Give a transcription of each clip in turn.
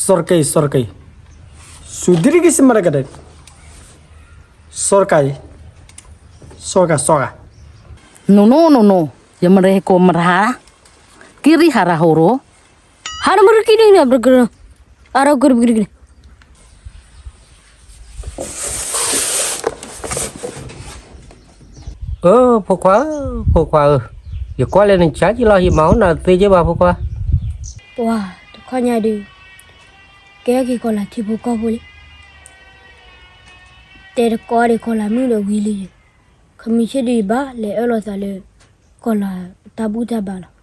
စီၤတကဲ စီၤတကဲ, စူၤဒံရက့ၤစံးမၤတကဲဒဲး, စီၤတကဲ, စီၤကၤ စီၤကၤ, နိၣ်နိၣ်နိၣ်နိၣ်, ယမရ့ကိးမရဟါ, ကံရံဟးရၤဟိရိ, ဟးရမရကံဒ်န့ၣ် ပကရၢ, အရကရပကရကရ အၢ ဖိခွါဧၢ, ဖိခွါဧၢ, ယကွၢ်လၢနဆါကံလီၤ ယမၤအိၣ်နၤတသ့က့ဘၣ်ဖိခွါ. ပှၤတခီညါဒုး ကဲက့ၤကီၢ်လၤထံဖိကီၢ်ဖိလံ, တဲတကိးဒံးကီၢ်လၤမုၣ်ဒီးဝံၤလံ, ခမံဆ့ၣ်ဒုးယဘၣ်လဲၤအၢၣ်လီၤသးလၢ ကီၢ်လၤတၢ်ဘူၣ်တၢ်ဘါလီၤ.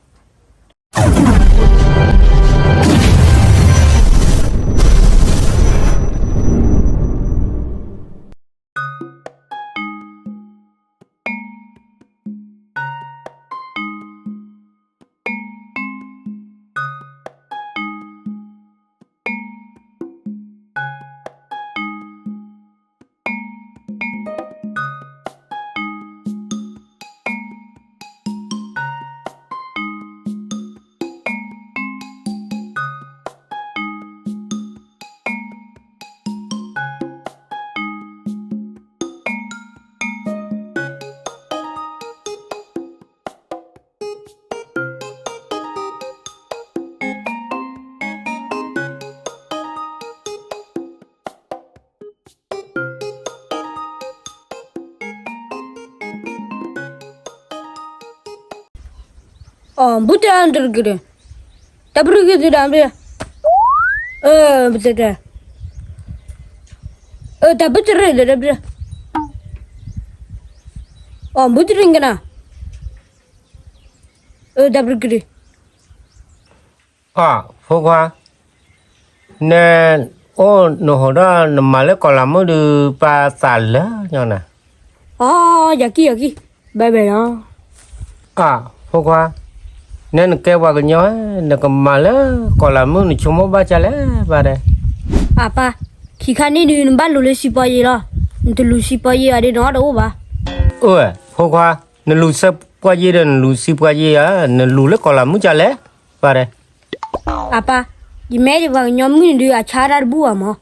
အီ ဘူးတၢ်တရံးက့ၤ, တၢ်ဘုရံးက့ၤသ့ဒၣ်ဘျီ, အၢ ပတဲတဲ, အၢ တၢ်ဘုတရံးဒီးတဘျီ, အီ ဘူးတရံးကနၤ, အၢ တၢ်ဘုရံးက့ၤ, အီ ဖိခွါ, နအိၣ်နဟိးဒီးနမၤလၢကီၢ်လၤမုၣ်ဒုး ပၢ်သးလၢာ်ညီနၤ, အီ ယၤကံ ယၤကံ, ဘဲဘဲလီၤ. အၢ ဖိခွါ, နဲနကဲပှၤကညီ, နကမၤလၢကီၢ်လၤမုၣ် နဆိကမိၣ်ဘၣ်ဒ်လဲၣ်ဘၣ်ဒဲး. အၢ ပၢ်, ခံခါန့ၣ်ဒုး နဘၣ်လူၤလၢစံးပီယ့လီၤ. နတလူၤစံးပီယ့အီၤဒီး နအီၣ်တအိၣ်ဘၣ်. အၢ ဖိခွါ, နလူၤစံးပီယ့ဒီး နလူၤစံးပီယ့ဧါ, နလူၤလၢကီၢ်လၤမုၣ်ဒ်လဲၣ်ဘၣ်ဒဲး. အၢ ပၢ်, ယမ့ၢ်ဒံးပှၤကညီမုၣ်န့ၣ်ဒုး အဆါတၢ်တဘူၣ်ဘၣ်မး,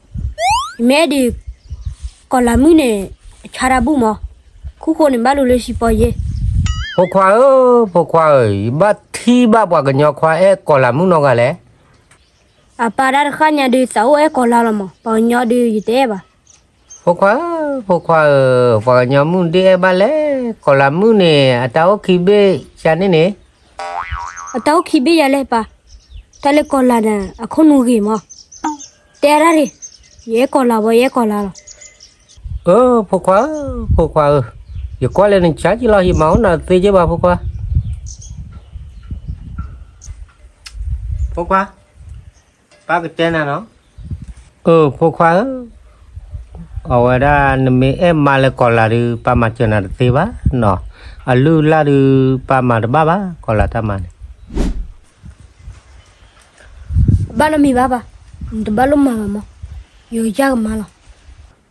ယမ့ၢ်ဒံး ကီၢ်လၤမုၣ်န့ၣ် အဆါတၢ်ဘူၣ်မး, ခိၣ်ဃိန့ၣ်ဘၣ်လူၤလၢစံးပီယ့. ဖိခွါဧၢ, ဖိခွါဧၢ, ယဘၣ်ထံၣ်ဘၣ်ပှၤကညီခွါအဲၣ်ကီၢ်လၤမုၣ်နီတဂၤလဲၣ်. အၢ ပၢ်, တၢ်တခါညါဒုး သးအိၣ်အဲၣ်ကီၢ်လၤလီၤမး, ပှၤကညီဒုးယတအဲၣ်ဘၣ်. ဖိခွါဧၢ, ဖိခွါဧၢ, ပှၤကညီမုၣ်ဒ်အဲၣ်ဘၣ်လဲၣ်, ကီၢ်လၤမုၣ်န့ၣ် အတၢ်အိၣ်ခံဘ့ၣ်ယၤန့ၣ်န့ၣ်. အတၢ်အိၣ်ခံဘ့ၣ်ယၤလဲၣ်ပၢ်, တၢ်လၢကီၢ်လၤန့ၣ် အခိၣ်နူာ်ဂ့ၤမး, တဲဒၣ်ရ့ၣ်, ယအဲၣ်ကီၢ်လၤဘၣ်, ယအဲၣ်ကီၢ်လၤလီၤ. အၢ ဖိခွါဧၢ, ဖိခွါဧၢ, ယကွၢ်လၢနဆါကံလီၤ ယမၤအိၣ်နၤတသ့က့ဘၣ်ဖိခွါ. ဖိခွါ, ပၢ်ကတဲနၤနီၤ. အၢ ဖိခွါဧၢ, အဝဲဒၣ်နမ့ၢ်အဲၣ်မါလၢကီၢ်လၤဒုး ပၢ်မၤစၢၤနၤတသ့ဘၣ်နီၤ, အလုၢ်အလၢ်ဒုး ပၢ်မၤတဘၣ်ဘၣ် ကီၢ်လၤတၢ်မၤန့ၣ်. တဘၣ်နီတမံၤဘၣ်ပၢ်, နတဘၣ်လိၣ်မၤဘၣ်မး, ယကယၢ်ကမၤလီၤ.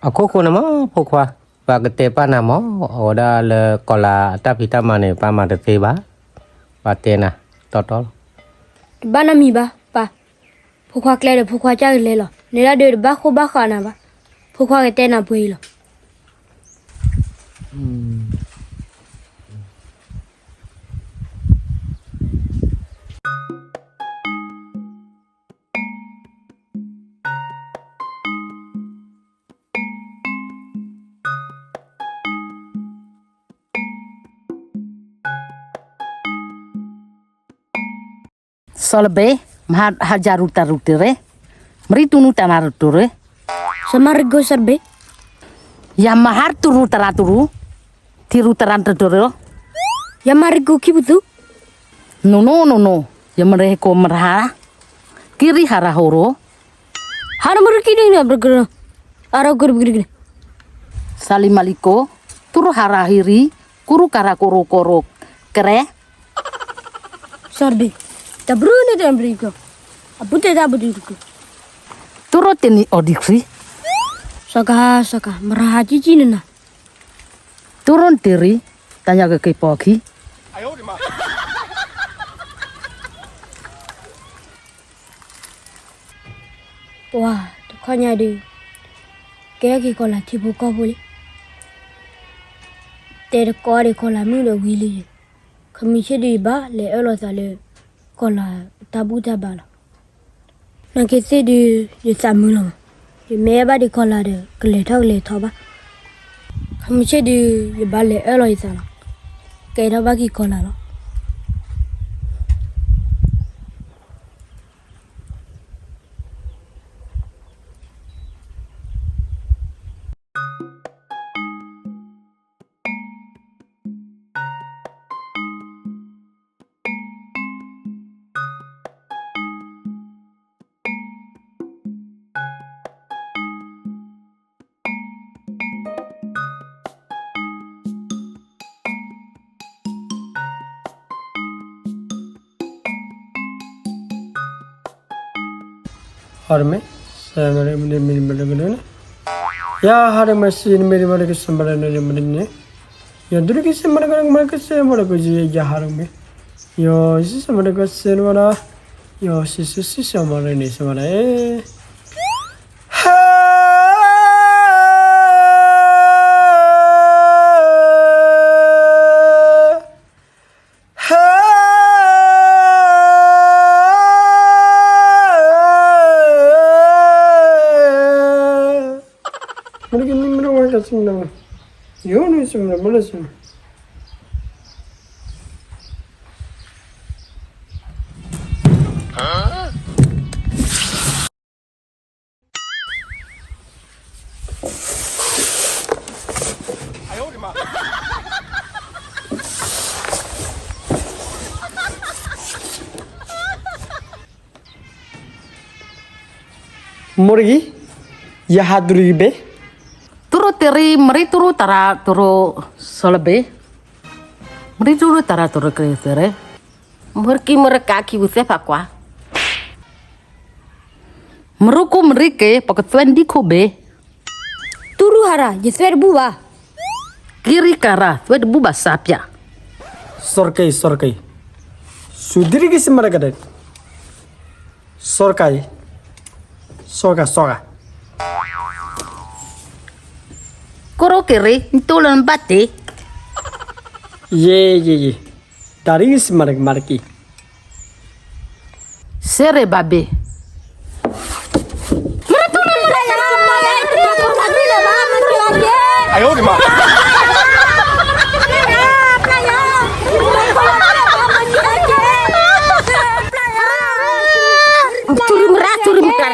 အခိၣ်ဃိန့ၣ်မး ဖိခွါ, ပၢ်ကတဲပၢ်နၤမး, အဝဲဒၣ်လၢကီၢ်လၤအတၢ်ဖံးတၢ်မၤန့ၣ် ပၢ်မၤတသ့ဘၣ်, ပၢ်တဲနၤတီတီလီၤ. တဘၣ်နီတမံၤဘၣ်ပၢ်, ဖိခွါကျဲဒီး ဖိခွါကစၢ်ကလဲၤလီၤ, နဲဒၣ်ဒီးတဘၣ်ဃိဘၣ်ဃးနၤဘၣ်, ဖိခွါကတဲနၤပှဲၤအံၤလီၤ. စီၤလဘ့, မဟါဟးယၤရူၤတရူၤတရ့, မရံတူၢ်နူတၢ်နၢ်ရူၤတရ့, စီၤမၤရံကိစီၤလဘ့, ယၤမၤဟါတူၢ်ရူၤတရၢ်တရူၤ, ထံရူၤတရၢ်တရ့လီၤ, ယၤမၤရံကိခံပသူ, နိၣ်နိၣ်နိၣ်နိၣ်, ယမရ့ကိမရဟါ, ကံရံဟးရၤဟိရိ ဟးရမရကံဒ်န့ၣ် ပကရၢ, အရကရပကရကရ, စၤလံမၤလံကိ, တူၢ်ရူၤဟးရၤဟံရံ, ကူရူၤကၤရၤကိရိကိရိကရဲ, စီၤတဘ့ၣ်, တၢ်ဘြူၤန့ၣ်တၢ်ဘြူၤက, အဘူးတဲတၢ်ဘြူၤတက, တူၢ်ရူၤတ့ၢ်နံၣ်အီၣ်ဒံးခရံာ်, စီၤကၤ စီၤကၤ မရဟါကံကံနနၤ, တူၢ်ရူၤနတ့ၢ်ရံ, တၢ်ညါကက့ၤပိာ်ခံ အၢ ပၢ်, ပှၤတခီညါဒုး ကဲထီၣ်က့ၤကီၤလၤထံဖိကီၢ်ဖိလံ. တဲတကိးဒံးကီၤလၤမုၣ်ဒီးဝံၤလံ. ခမုၢ်ဆ့ၣ်ဒုးယဘၣ်လဲၤအၢၣ်လီၤသးလၢ ကီၤလၤတၢ်ဘူၣ်တၢ်ဘါလီၤ. နာ်က့သ့ၣ်ဒုး ယသးမုာ်လီၤမး. ယမ့ၢ်အဲၣ်ဘၣ်ဒံးကီၤလၤဒီး ကလဲၤထီၣ်ကလဲၤထီဘၣ်. ခမုၢ်ဆ့ၣ်ဒုး ယဘၣ်လဲၤအၢၣ်လီၤယသးလီၤ. ကဲထီၣ်ဘၣ်က့ၤကီၤလၤလီၤ. ဟါတမ့ၢ် စဲမရမ့ၢ်မ့ၢ်မ့ၢ်ကဒုန့ၣ် ယဟါတမ့ၢ် စံနမ့ၢ်မ့ၢ်ကစမရန့ၣ်မ့ၢ်န့ၣ် ယဒုးကစမရကမရကစဲမရကယဲယဟါတမ့ၢ် ယစံစမရကစဲနဝဒၣ် ယစံစံစံစမရန့ၣ် စမရ ဟါ ဟါ မ့ၢ်ကနံၣ်မ့ၢ်ဝဲကစံနဝဲ ယိၤန့ၣ်စမရ မ့ၢ်လၢစမရ မိၢ်တဂံၤ ယဟးတူၢ်တဂံၤဘ့ၣ် တူၢ်ရိၣ်တရံး မရံတူၢ်ရိၣ်တရါတူၢ်ရိၣ် စီၤလဘ့ၣ် မရံတူၢ်ရိၣ်တရါတူၢ်ရိၣ်ကရံၣ်သရ့ မရကံမရကးခံပူၤသဲဖးကွၢ် မရူကူမရံက့ၤ ပကသွဲဒံခိၣ်ဘ့ၣ် တူၢ်ရူၢ်ဟါရၤ ယသွဲတဘူၣ်ဘၣ် က့ရံကၤရၤ သွဲတဘူၣ်ဘၣ်စးပၠး စီၤရက့ စီၤရက့ စူၤဒံရကံစမရကဒဲ စီၤရက့ စီၤကၤ စီၤကၤ ကရိက့ၤရ့ နတိၢ်လၢနဘၣ်တ့ၢ် ယဲ ယဲ ယဲ တၢ်ရ့စမရကမရကံ စဲရ့ဘၣ်ဘ့ၣ် တူၢ်ရူၢ်မရါ တူၢ်ရူၢ်မကရါ တူၢ်ရူၢ်မရါ တူၢ်ရူၢ်မကရါ လၢခံဒုးတဘ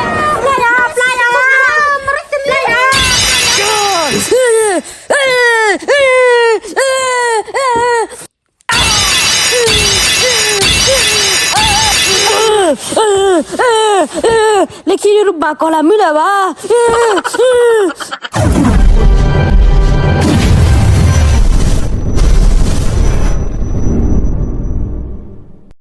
ၣ်ကီၤလၤမုၣ်လၢၤဘၣ်.